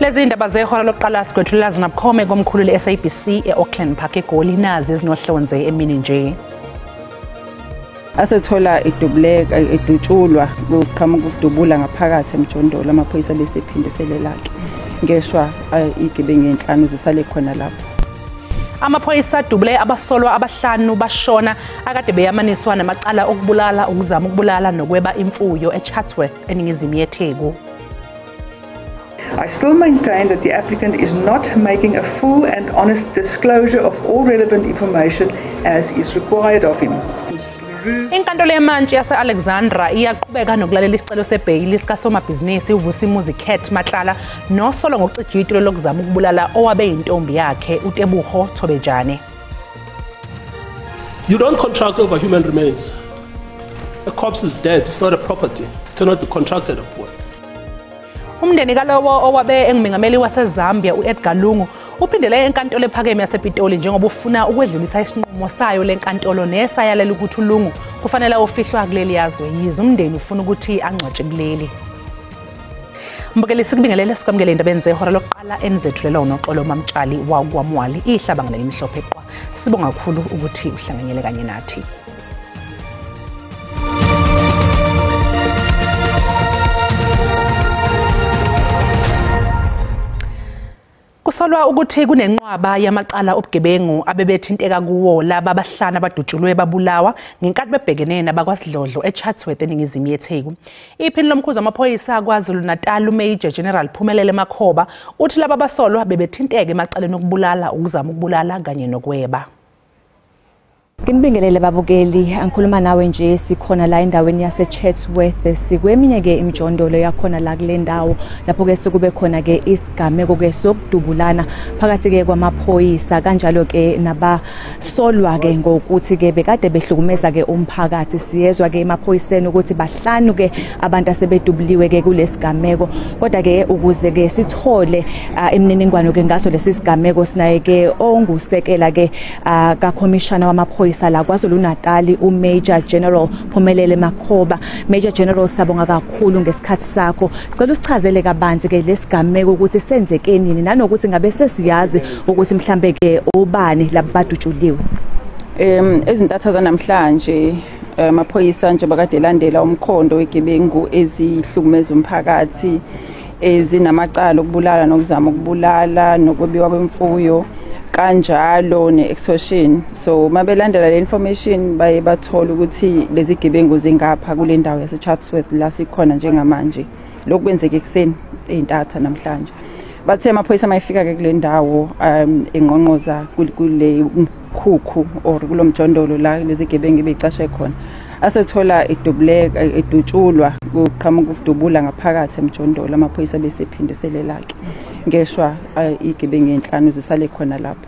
Lezi indaba zehora lokuqala sigwethulela zinabukhome komkhulu le-SABC e-Auckland Park eGoli, nazi ezinohlonze emini nje. Asethola idubuleka edutshulwa kuqhamuka ukudubula ngaphakathi emjondolo, amaphoyisa bese ephindiselela-ke. Ngeshwa igebengu enhlanu zisale khona lapho. Amaphoyisa adubule abasolwa abahlanu bashona akade beyamaniswa namacala okubulala, ukuzama ukubulala nokweba imfuyo eChatsworth eningizimu yeTheku. I still maintain that the applicant is not making a full and honest disclosure of all relevant information as is required of him. Inkantolo yemantshi yase-Alexandra iyaqhubeka nokulalela isicelo sebheyili sikasomabhizinisi uVusimuzi Cat Matlala nosolwa ngokucija itulo lokuzama ukubulala owabe yintombi yakhe uTebogo Thobejane. You don't contract over human remains. A corpse is dead, it's not a property. It cannot be contracted upon. Umndeni kalowo owabe engumengameli waseZambia uEdgar Lungu uphindele enkantolo ephakeme yasePitoli njengoba ufuna ukwedlulisa isinqumo sayo lenkantolo nesayalela ukuthi uLungu kufanele ofihlwa kuleli yazwe, yize umndeni ufuna ukuthi angcwatshe kuleli. Mbukeli, sikubingelele sikwamukele indabeni zehora lokuqala enizethulela uNoxolo Mamtshali wakwaMwali, ihlabangane limhlophe qwa. Sibonga kakhulu ukuthi uhlanganyele kanye nathi. Kusolwa ukuthi kunenqwaba yamacala obugebengu abebethinteka kuwo laba abahlanu abadutshulwe babulawa ngenkathi bebhekene nabakwasidlodlo eChatsworth eningizimu yeTheku. Iphini lomkhuzi wamaphoyisa KwaZulu-Natal uMajor General Phumelele Makhoba uthi laba abasolwa bebethinteka emacaleni okubulala, ukuzama ukubulala kanye nokweba. Nginibingelele babukeli, angikhuluma nawe nje sikhona la endaweni yase-Chatsworth, sikweminye ke imijondolo yakhona la kule ndawo lapho ke sekube khona ke isigameko ke sokudubulana phakathi ke kwamaphoyisa kanjalo ke nabasolwa ke ngokuthi ke bekade behlukumeza ke umphakathi. Siyezwa ke emaphoyiseni ukuthi bahlanu ke abantu asebedubuliwe ke kulesigameko, kodwa ke ukuze ke sithole imininingwane ke ngaso lesi sigameko sinaye ke ongusekela ke kakhomishana wamaphoyisa la KwaZulu-Natal uMajor General Phumelele Makhoba. Major General, sabonga kakhulu ngesikhathi sakho. Sicela usichazele kabanzi ke lesigameko ukuthi senzeke nini nanokuthi ngabe sesiyazi ukuthi mhlambe ke obani labadutshuliwe. Ezintatha zanamhlanje amaphoyisa nje bakade landela umkhondo wegebengu ezihlukumeza umphakathi ezinamacala okubulala nokuzama ukubulala nokwebiwa kwemfuyo kanjalo ne-extortion. So mabelandela le information baye bathola ukuthi lezi gebengu zingapha kule ndawo yase-Chatsworth la sikhona njengamanje. Lokhu kwenzeke ekuseni ey'ntatha namhlanje. Bathe amaphoyisa mayefika-ke kule ndawo engqongqoza kule mkhukhu or kulo mjondolo la lezi gebengu beyicashe khona, asethola idubuleka edutshulwa kuqhamuka ukudubula ngaphakathi emjondolo, amaphoyisa bese ephindiselela-ke. Ngeshwa igebengu enhlanu zisale khona lapho.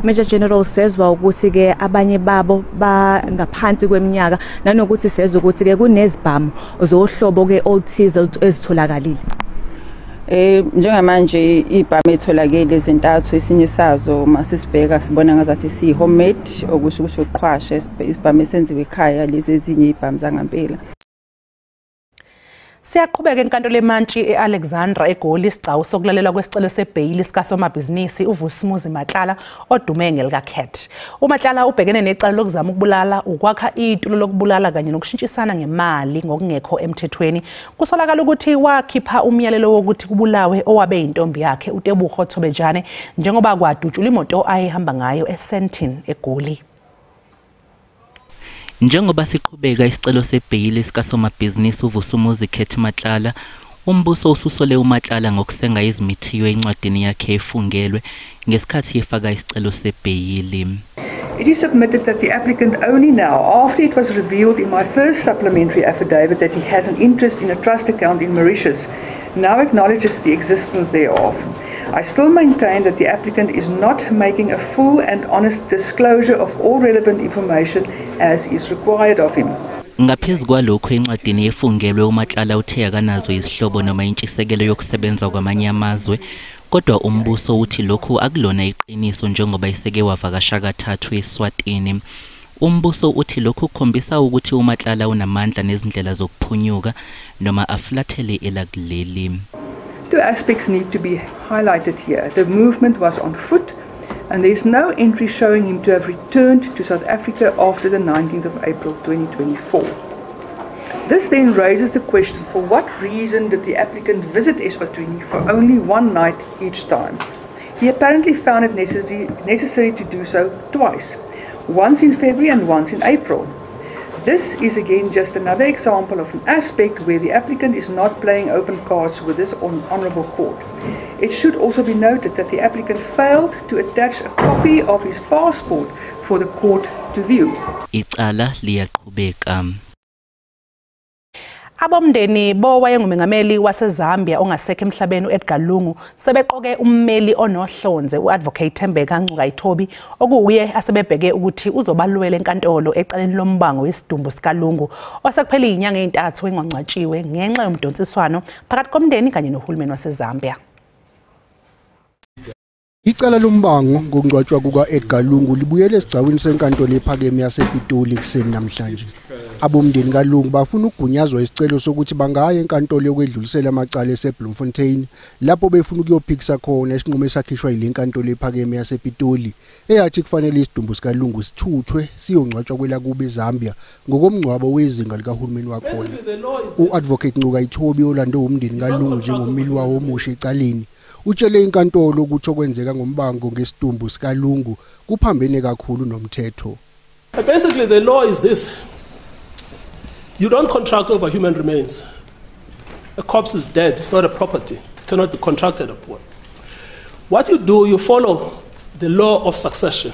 Major General, sezwa ukuthi ke abanye babo bangaphansi kweminyaka nanokuthi sezwa ukuthi ke kunezibhamu zohlobo ke oluthize ezitholakalile. Njengamanje ibhamu etholakele ezintathu, esinye sazo masisibheka sibona ngazathi si homemade, okusho ukuthi uqhwashe isibhamu esenziwe ekhaya, lezi ezinye ibhamu zangampela. Siyaqhubeka enkantolo emantshi e-Alexandra eGoli isigcawu sokulalelwa kwesicelo sebheyili sikasomabhizinisi uVusimuzi Matlala odume ngelikaCat. UMatlala ubhekene necala lokuzama ukubulala, ukwakha itulo lokubulala kanye nokushintshisana ngemali ngokungekho emthethweni. Kusolakala ukuthi wakhipha umyalelo wokuthi kubulawe owabe yintombi yakhe uTebogo Thobejane njengoba kwadutshulwa imoto ayehamba ngayo eSandton eGoli. Njengoba siqhubeka isicelo sebheyili sikasomabhizinisi uVusimuzi Cat Matlala, umbuso ususole uMatlala ngokusenga izimithiyo encwadini yakhe efungelwe ngesikhathi efaka isicelo sebheyili. It is submitted that the applicant only now, after it was revealed in my first supplementary affidavit that he has an interest in a trust account in Mauritius, now acknowledges the existence thereof. I still maintain that the applicant is not making a full and honest disclosure of all relevant information as is required of him. Ngaphezu kwalokho, encwadini efungelwe uMatlala uthe akanazo izihlobo noma intshisekelo yokusebenza kwamanye amazwe, kodwa umbuso uthi lokhu akulona iqiniso njengoba iseke wavakasha kathathu eSwatini. Umbuso uthi lokhu kukhombisa ukuthi uMatlala unamandla nezindlela zokuphunyuka noma aflathele elakuleli. Two aspects need to be highlighted here. The movement was on foot, and there is no entry showing him to have returned to South Africa after the 19th of April 2024. This then raises the question, for what reason did the applicant visit Eswatini for only one night each time? He apparently found it necessary to do so twice, once in February and once in April. This is again just another example of an aspect where the applicant is not playing open cards with this honourable court. It should also be noted that the applicant failed to attach a copy of his passport for the court to view. Icala liyaqhubeka. Abomndeni bowayengumengameli waseZambia ongasekho emhlabeni uEdgar Lungu sebeqoke ummeli onohlonze uAdvocate Thembeka Ngcukaitobi okuuye asebebheke ukuthi uzobalwela enkantolo ecaleni lombango wesidumbu sikaLungu osekuphele izinyanga ezintathu engangcwatshiwe ngenxa yomdonsiswano phakathi komndeni kanye nohulumeni waseZambia. Icala lombango ngokungcwatshwa kuka-Edgar Lungu libuyele esigcawini senkantolo ephakeme yasePitoli ekuseni namhlanje. Abomndeni kaLungu bafuna ukugunyazwa isicelo sokuthi bangaya enkantolo yokwedlulisela amacala eseBloemfontein lapho befuna ukuyophikisa khona isinqumo esakhishwa yile nkantolo ephakeme yasePitoli eyathi kufanele isidumbu sikaLungu sithuthwe siyongcwatshwa kwelakubo eZambia ngokomngcwabo wezinga likahulumeni wakhona. U-Advocate Ngcukaitobi olande umndeni kaLungu njengommeli wawo omusha ecaleni utshele inkantolo ukuthi okwenzeka ngombango ngesidumbu sikaLungu kuphambene kakhulu nomthetho. Basically the law is this. You don't contract over human remains. A corpse is dead, it's not a property. It cannot be contracted upon. What you do, you follow the law of succession.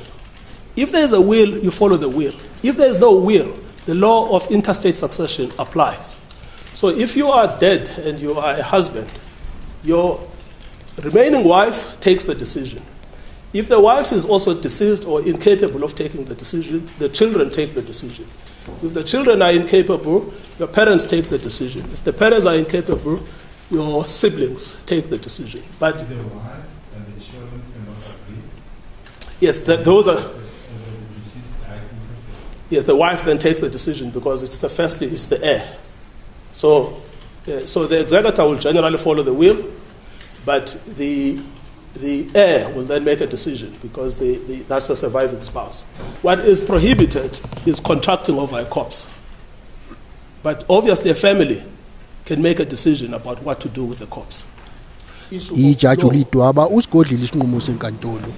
If there is a will, you follow the will. If there is no will, the law of interstate succession applies. So if you are dead and you are a husband, your remaining wife takes the decision. If the wife is also deceased or incapable of taking the decision, the children take the decision. If the children are incapable, your parents take the decision. If the parents are incapable, your siblings take the decision. But the wife and the children cannot agree? Yes, those are. The deceased died intestate. Yes, the wife then takes the decision because it's firstly it's the heir. So, so the executor will generally follow the will, but the heir will then make a decision because that's the surviving spouse. What is prohibited is contracting over a corpse. But obviously a family can make a decision about what to do with the corpse. Ijaji uLidwaba usigodlile isinqumo senkantolo.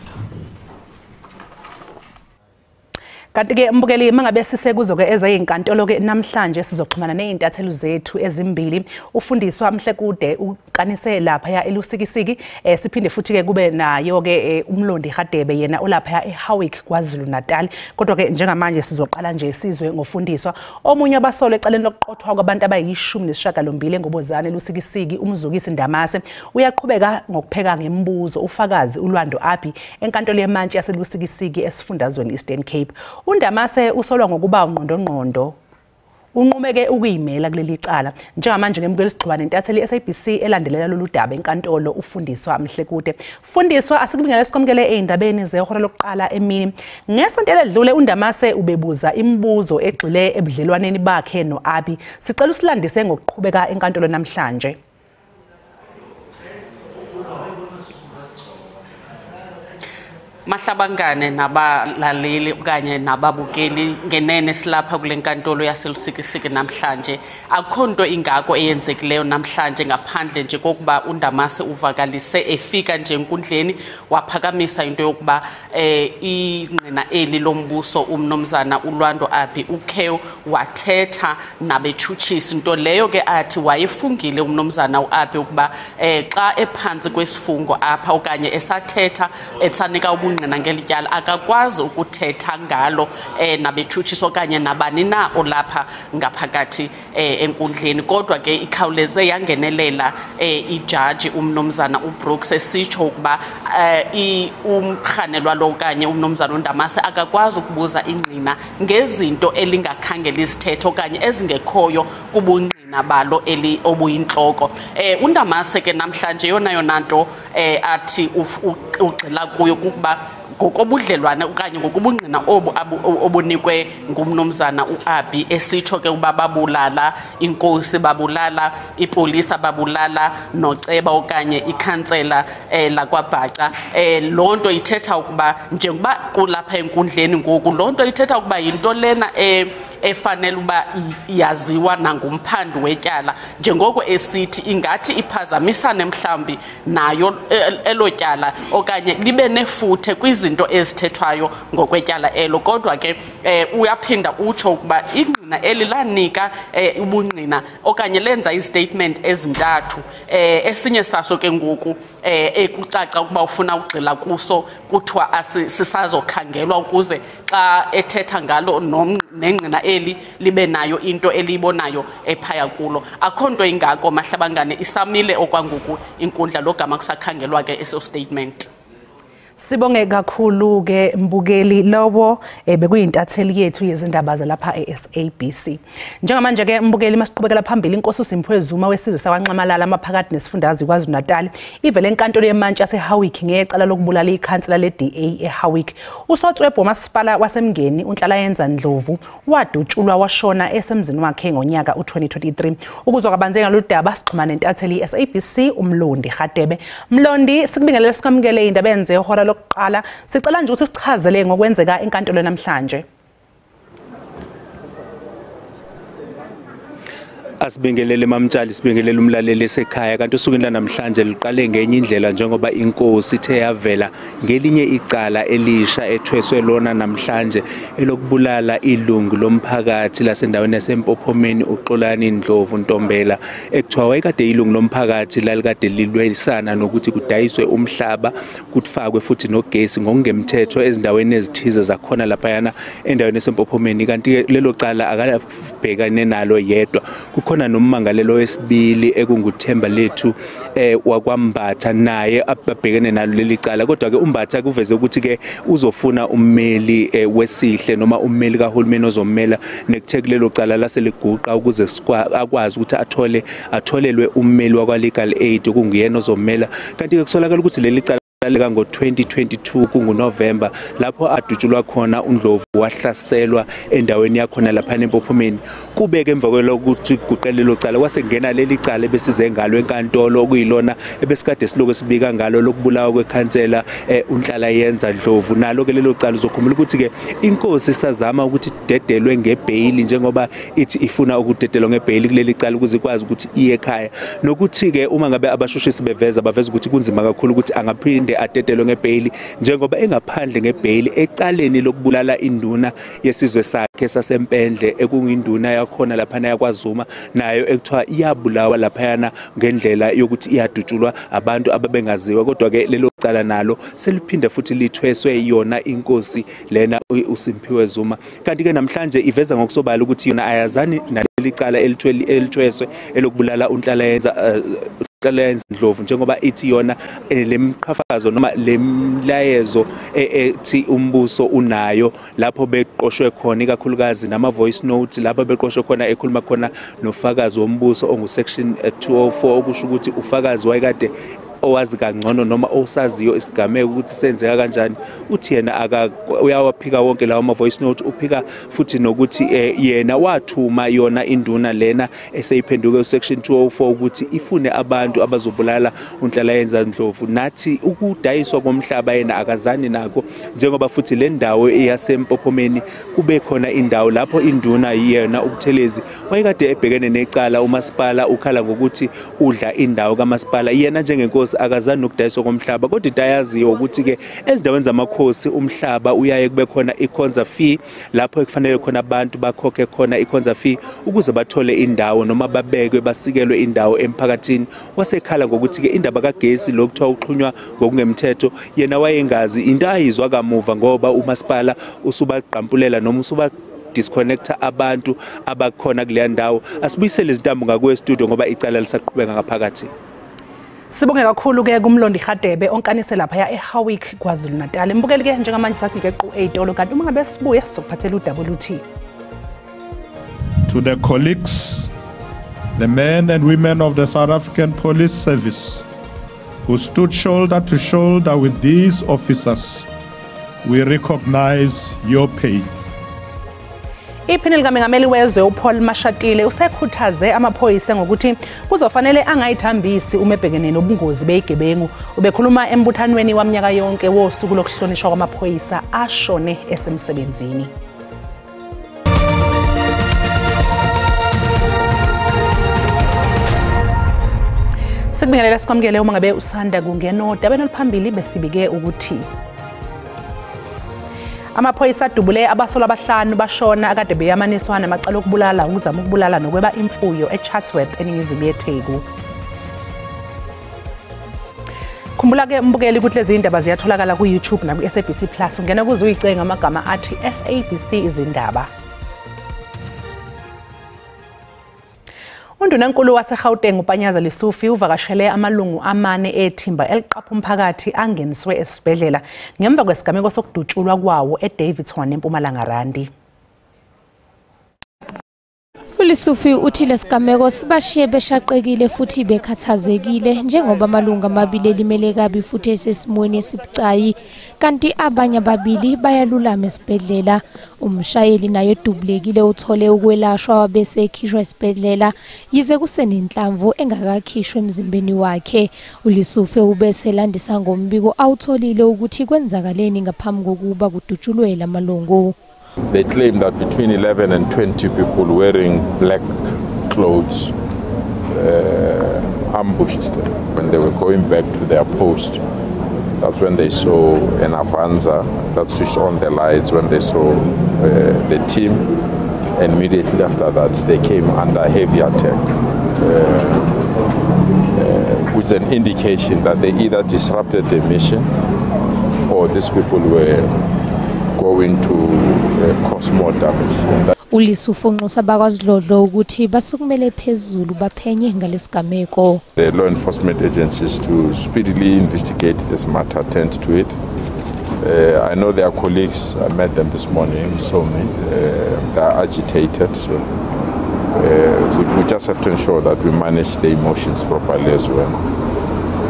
Kanti ke mbukeli mangabe sisekuzo ke ezeyinkantolo ke namhlanje sizoxhumana nezintathelo zethu ezimbili ufundiswa Mhlekude ukanise lapha ya eLusikisiki siphinde futhi ke kube nayo ke uMlondi Hadebe yena olapha eHowick KwaZulu Natal. Kodwa ke njengamanje sizoqala nje sizwe ngofundiswa omunye abasolo ecaleni lokuqothwa kwabantu abayi-18 eNgobozane eLusikisiki uMzukisi Ndamase uyaqhubeka ngokupheka ngemibuzo ufakazi uLwando Abi enkantolo yemantshi yaseLusikisiki esifundazweni Eastern Cape. uNdamase usolwa ngokuba ungqondongqondo unqumeke ukuyimela kuleli cala. Njengamanje ngemukela isixhumane nentatheli SABC elandelela lolu daba enkantolo ufundiswa Mhlekude. Fundiswa, asikubingelele sikomkele ezindabeni zehora lokuqala emini. Ngesonto eledlule uNdamase ubebuza imibuzo egxile ebudlelwaneni bakhe noAbi. Sicela usilandise ngokuqhubeka enkantolo namhlanje. Mahlabangane nabalaleli okanye nababukeli ngenene silapha kule nkantolo yaseLusikisiki namhlanje. Akukho nto ingako eyenzekileyo namhlanje ngaphandle nje kokuba uNdamase uvakalise efika nje enkundleni waphakamisa into yokuba ingqina eli lombuso umnomzana uLwando Abi ukhe wathetha nabetshutshisi, nto leyo ke athi wayefungile umnomzana uAbi ukuba xa ephantsi kwesifungo apha okanye esathetha esanika ubungqina ngelityala akakwazi ukuthetha ngalo nabetshutshisi okanye nabani na olapha ngaphakathi enkundleni. Kodwa ke ikhawuleze yangenelela ijaji umnomzana uBrooks esitsho ukuba umrhanelwa lo okanye umnomzana uNdamase akakwazi ukubuza ingqina ngezinto elingakhange lizithethe okanye ezingekhoyo kubungqina balo eli obuyintloko. uNdamase ke namhlanje yona nto athi ugxila kuyo kukuba Ngokobudlelwane okanye ngokobungqina obu obunikwe ngumnumzana uAbi esitsho ke uba babulala inkosi, babulala ipolisa, babulala noceba okanye ikhansela lakwaBhaca, loo nto ithetha ukuba njengoba kulapha enkundleni ngoku, loo nto ithetha ukuba yinto lena efanele uba yaziwa nangumphandi wetyala, njengoko esithi ingathi iphazamisane mhlawumbi nayo elo tyala okanye libe nefuthe kwizinto ezithethwayo ngokwetyala elo. Kodwa ke uyaphinda utsho ukuba ingqina eli lanika ubungqina okanye lenza istatement ezintathu, esinye saso ke ngoku ekucaca ukuba ufuna ugxila kuso kuthiwa sisazokhangelwa ukuze xa ethetha ngalo nengqina eli libe nayo into eliyibonayo ephaya kulo. Akho nto ingako mahlabangane, isamile okwangoku inkundla logama kusakhangelwa ke eso statement. Sibonge kakhulu ke mbukeli, lowo bekuyintatheli yethu yezindaba zalapha e-SABC. Njengamanje ke mbukeli, masiqhubekela phambili. Inkosi uSimphiwe Zuma wesizwe sakwaNxamalala amaphakathi nesifundazwe KwaZulu-Natal ivele enkantolo yemantshi yaseHowick ngecala lokubulala ikhansela le-DA eHowick. Usotswebhu womasipala waseMngeni uNhlalayenza Ndlovu wadutshulwa washona esemzini wakhe ngonyaka u-2023. Ukuzwa kabanzi ngalolu daba sixhumana nentatheli ye-SABC uMlondi Hadebe. Mlondi, sikubingelele sikamukele indaba enze hora lokuqala. Sicela nje ukuthi sichazele ngokwenzeka enkantolo namhlanje. Asibingelele Mamtshali, sibingelele umlaleli esekhaya. Kanti usuku namhlanje luqale ngenye indlela njengoba inkosi ithe yavela ngelinye icala elisha ethweswe lona namhlanje elokubulala ilungu lomphakathi lasendaweni yaseMpophomeni uXolani Ndlovu Ntombela, ekuthiwa wayekade ilungu lomphakathi lalikade lilwelisana nokuthi kudayiswe umhlaba kufakwe futhi nogesi ngokungemthetho ezindaweni ezithize zakhona laphayana endaweni yaseMpophomeni. Kanti lelo cala akabhekane nalo yedwa, kukhona nommangalelo wesibili ekunguThemba Lethu wakwaMbatha naye ababhekene nalo leli cala. Kodwa ke uMbatha kuveze ukuthi ke uzofuna ummeli wesihle noma ummeli kahulumeni ozommela nekuthe kulelo cala laseliguqa ukuze akwazi ukuthi atholelwe ummeli wakwa Legal Aid okunguyena ozommela. Kanti ke kusolakala ukuthi leli cala ngo-2022 kunguNovemba lapho adutshulwa khona uNdlovu wahlaselwa endaweni yakhona lapha eMpophomeni. Kubeke emva kwalokuthi kuqale lelo cala kwase kungena leli cala ebesize ngalo enkantolo okuyilona ebesikade siloku sibika ngalo lokubulawa kwekhansela uNhlalayenza Ndlovu. Nalo ke lelo cala uzokhumbula ukuthi ke inkosi isazama ukuthi idedelwe ngebheyili njengoba ithi ifuna ukudedelwa ngebheyili kuleli cala ukuze ikwazi ukuthi iye ekhaya, nokuthi ke uma ngabe abashushisi beveza ukuthi kunzima kakhulu ukuthi angaphinde adedelwe ngebheyili njengoba engaphandle ngebheyili ecaleni lokubulala induna yesizwe sakhe saseMpendle ekunginduna yakhona laphana yakwaZuma, nayo ekuthiwa iyabulawa laphayana ngendlela yokuthi iyadutshulwa abantu ababengaziwa. Kodwa ke lelo cala nalo seliphinde futhi lithweswe yona inkosi lena uSimphiwe Zuma. Kanti ke namhlanje iveza ngokusobala ukuthi yona ayazani naleli cala elithweswe elokubulala uNhlalayenza Ndlovu, njengoba ithi yona lemqhafazo noma lemlayezo ethi umbuso unayo lapho beqoshwe khona ikakhulukazi nama voice notes lapho beqoshwe khona ekhuluma khona nofakazi wombuso ongu section 204, okusho ukuthi ufakazi wayekade owazi kangcono noma osaziyo isigameko ukuthi senzeka kanjani. Uthi yena uyawaphika wonke lawo ma voice note, uphika futhi nokuthi yena wathuma yona induna lena eseyiphenduke section 204 ukuthi ifune abantu abazobulala uNhlalayenza Ndlovu. Nathi ukudayiswa komhlaba yena akazani nako, njengoba futhi le ndawo eyaseMpophomeni kube khona indawo lapho induna yena uButhelezi wayekade ebhekene necala umasipala ukhala ngokuthi udla indawo kamasipala, yena njengenkosi akazani nokudayiswa komhlaba. Kodwa into ayaziyo ukuthi ke ezindaweni zamakhosi umhlaba uyaye kube khona ikhonza fee lapho ekufanele khona abantu bakhokhe khona ikhonza fee ukuze bathole indawo noma babekwe basikelwe indawo emphakathini. Wasekhala ngokuthi ke indaba kagesi lokuthiwa uxhunywa ngokungemthetho yena wayengazi, into ayizwa kamuva ngoba umasipala usubaqampulela noma usuba disconnecta abantu abakhona kuleya ndawo. Asibuyisele izintambo ngakuwe studio ngoba icala lisaqhubeka ngaphakathi. Sibonge kakhulu ke kuMlondi Hadebe onkanise lapha eHowick KwaZulu-Natal. Mbukeli ke njengamanje sathi ngequ eyitolo, kanti uma ngabe sibuya sokuphathela uWT. To the colleagues, the men and women of the South African Police Service who stood shoulder to shoulder with these officers We recognize your pain. Iphini likamengameli wezwe uPaul Mashatile usekhuthaze amaphoyisa ngokuthi kuzofanele angayithambisi uma ebhekene nobungozi beyigebengu. Ubekhuluma embuthanweni waminyaka yonke wosuku lokuhlonishwa kwamaphoyisa ashone esemsebenzini. Sikubingelela sikwamukele uma ngabe usanda kungena odabeni oluphambili besibike ukuthi amaphoyisa adubule abasolwa abahlanu bashona akade beyamaniswa namacala okubulala, ukuzama ukubulala nokweba imfuyo eChatsworth eningizimu yeTheku. Khumbula ke mbukeli ukuthi lezi indaba ziyatholakala ku-YouTube naku-SABC Plus. Ungena kuze uyicinge amagama athi SABC izindaba. Undunankulu waseGauteng uPanyaza Lesufi uvakashele amalungu amane ethimba eliqapha umphakathi angeniswe esibhedlela ngemva kwesigameko sokudutshulwa kwawo eDaveyton eMpumalanga Randi. uLesufi uthi lesigameko sibashiye beshaqekile futhi bekhathazekile njengoba amalungu amabili elimele kabi futhi esesimweni esibucayi, kanti abanye ababili bayalulama esibhedlela. Umshayeli naye odubulekile uthole ukwelashwa wabese ekhishwa esibhedlela yize kusenenhlamvu engakakhishwa emzimbeni wakhe. uLesufi ubeselandisa ngombiko awutholile ukuthi kwenzakaleni ngaphambi kokuba kudutshulwe lamalungu. They claim that between 11 and 20 people wearing black clothes ambushed them when they were going back to their post. That's when they saw an Avanza that switched on the lights when they saw the team, and immediately after that they came under heavy attack, which is an indication that they either disrupted the mission or these people were going to cause more damage. uLesufi unxusa abakwaZidlodlo ukuthi basukumele phezulu baphenye ngalesigameko. The law enforcement agencies to speedily investigate this matter, attend to it. I know their colleagues, I met them this morning, saw me, they are agitated, so we just have to ensure that we manage the emotions properly as well.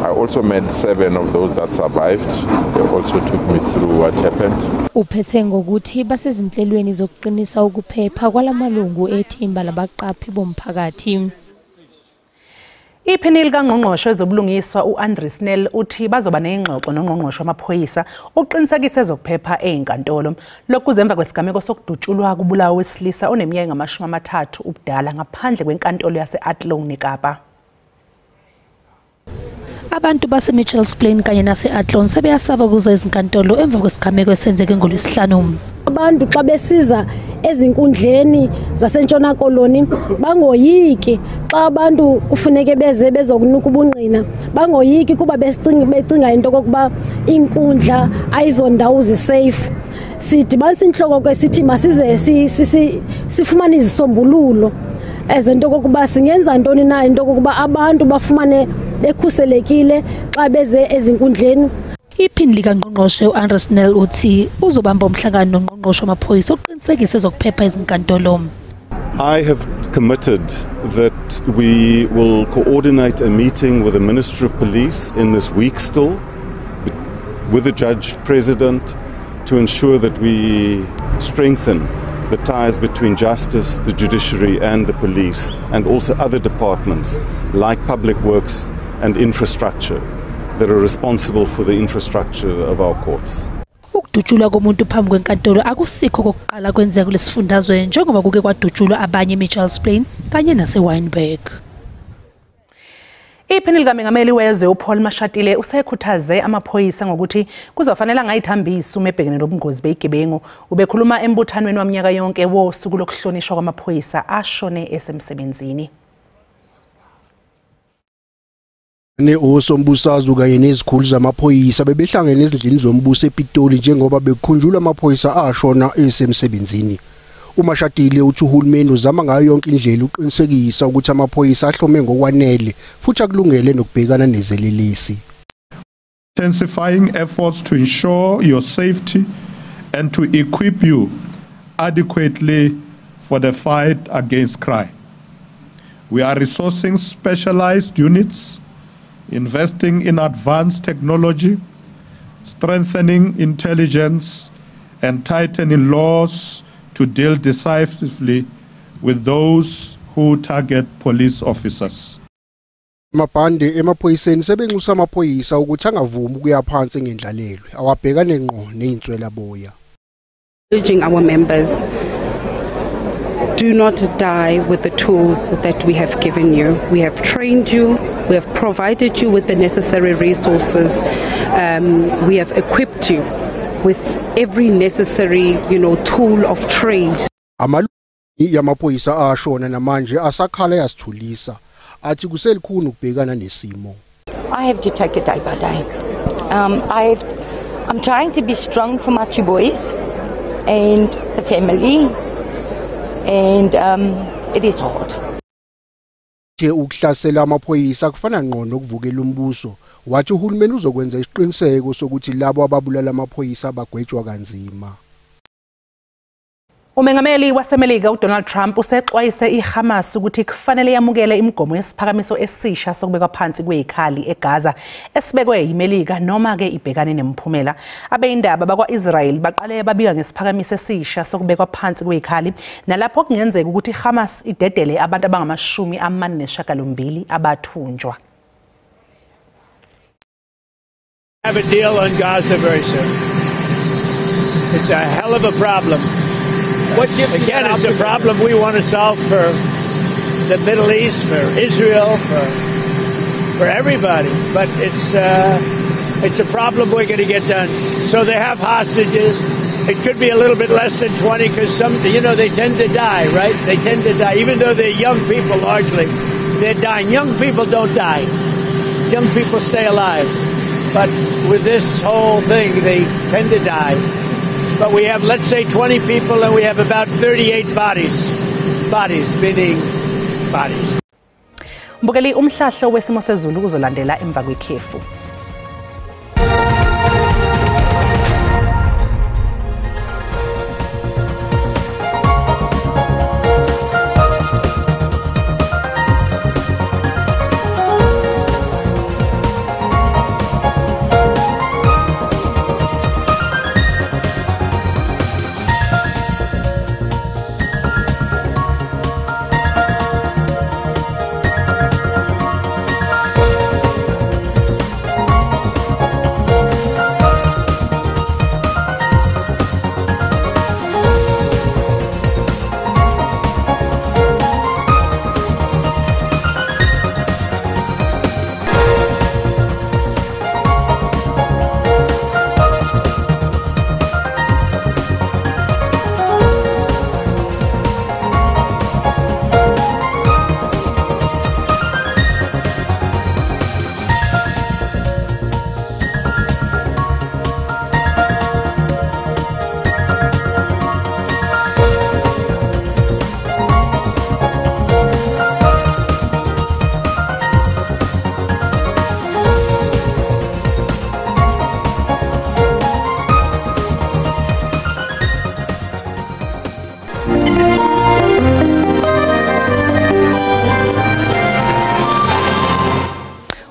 I also met 7 of those that survived. They also took me through what happened. Uphethe ngokuthi basezinhlelweni zokuqinisa ukuphepha kwalamalungu ethimba labaqaphi bomphakathi. Iphini likangqongqoshe wezobulungiswa u-Andre Snell uthi bazoba nengxoxo nongqongqoshe wamaphoyisa uqinisekise ezokuphepha ezinkantolo. Lokhu kuze emva kwesigameko sokudutshulwa kubulawa owesilisa oneminyaka engama-30 ubudala ngaphandle kwenkantolo yase-Athlone eKapa. Abantu base-Mitchells Plain kanye nase-Athlone sebeyasaba ukuza ezinkantolo emva kwesigameko esenzeke ngoLwesihlanu. Abantu xa besiza ezinkundleni zaseNtshona Koloni bangoyiki xa abantu kufuneke beze bezokunuka ubungqina, bangoyiki kuba becinga into kokuba inkundla ayizondawo zisafe. Sidibanisa inhloko ke sithi masize sifumane izisombululo ezento kokuba singenza ntoni na into kokuba abantu bafumane bekhuselekile xa beze ezinkundleni. Iphini likangqongqoshe u-Andre Snell uthi uzobamba umhlangano nongqongqoshe wamaphoyisa ukuqinisekisa ezokuphepha ezinkantolo. I have committed that we will coordinate a meeting with the Minister of Police in this week still, with the Judge President, to ensure that we strengthen the ties between justice, the judiciary and the police, and also other departments like public works and infrastructure that are responsible for the infrastructure of our courts. Ukudutshulwa komuntu phambi kwenkantolo akusikho kokuqala kwenzeka kulesifundazwe njengoba kuke kwadutshulwa abanye eMitchells Plain kanye naseWynberg. Iphini likamengameli wezwe uPaul Mashatile usekhuthaze amaphoyisa ngokuthi kuzofanele angayithambisi uma ebhekene nobungozi beyigebengu. Ubekhuluma embuthanweni waminyaka yonke wosuku lokuhlonishwa kwamaphoyisa ashone esemsebenzini. Osombusazwe kanye nezikhulu zamaphoyisa bebehlangene ezindlini zombuso ePitoli njengoba bekukhunjulwa amaphoyisa ashona esemsebenzini. uMashatile uthi uhulumeni uzama ngayo yonke indlela ukuqinisekisa ukuthi amaphoyisa ahlome ngokwanele futhi akulungele nokubhekana nezelelesi. Intensifying efforts to ensure your safety and to equip you adequately for the fight against crime. We are resourcing specialized units, investing in advanced technology, strengthening intelligence and tightening laws to deal decisively with those who target police officers. Mabhande emaphoyiseni sebenxusa amaphoyisa ukuthi angavumi ukuya phansi ngendlalelwe awabhekane ngqo nezinswelaboya. Urging our members, do not die with the tools that we have given you. We have trained you, we have provided you with the necessary resources, we have equipped you with every necessary, tool of trade. Amalungu yamaphoyisa ashona namanje asakhala yasithulisa athi kuselikhulu ukubhekana nesimo. I have to take it day by day. I'm trying to be strong for my two boys and the family, and it is hard. Ukuhlasela amaphoyisa kufana ngqo nokuvukela umbuso, wathi uhulumeni uzokwenza isiqiniseko sokuthi labo ababulala amaphoyisa bagwetshwa kanzima. Umengameli waseMelika uDonald Trump usexwayise iHamas ukuthi kufanele yamukele imigomo yesiphakamiso esisha sokubekwa phansi kwezikhali eGaza esibekwe yiMelika noma ke ibhekane nemiphumela. Abeyindaba bakwa-Israel baqale babika ngesiphakamiso esisha sokubekwa phansi kwezikhali nalapho kungenzeka ukuthi iHamas idedele abantu abangama-48 abathunjwa. Have a deal on Gaza very soon. It's a hell of a problem. What gives Again, it's a problem we want to solve for the Middle East, for Israel, for everybody. But it's a problem we're going to get done. So they have hostages. It could be a little bit less than 20 because some, they tend to die, right? They tend to die, even though they're young people largely. They're dying. Young people don't die. Young people stay alive. But with this whole thing, they tend to die. But we have, let's say, 20 people, and we have about 38 bodies. Bodies, meaning bodies. Mbukeli, umhlahlo wesimo sezulu uzolandela emva kwekhefu.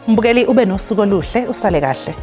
Mbukeli, ube nosuku oluhle, usale kahle.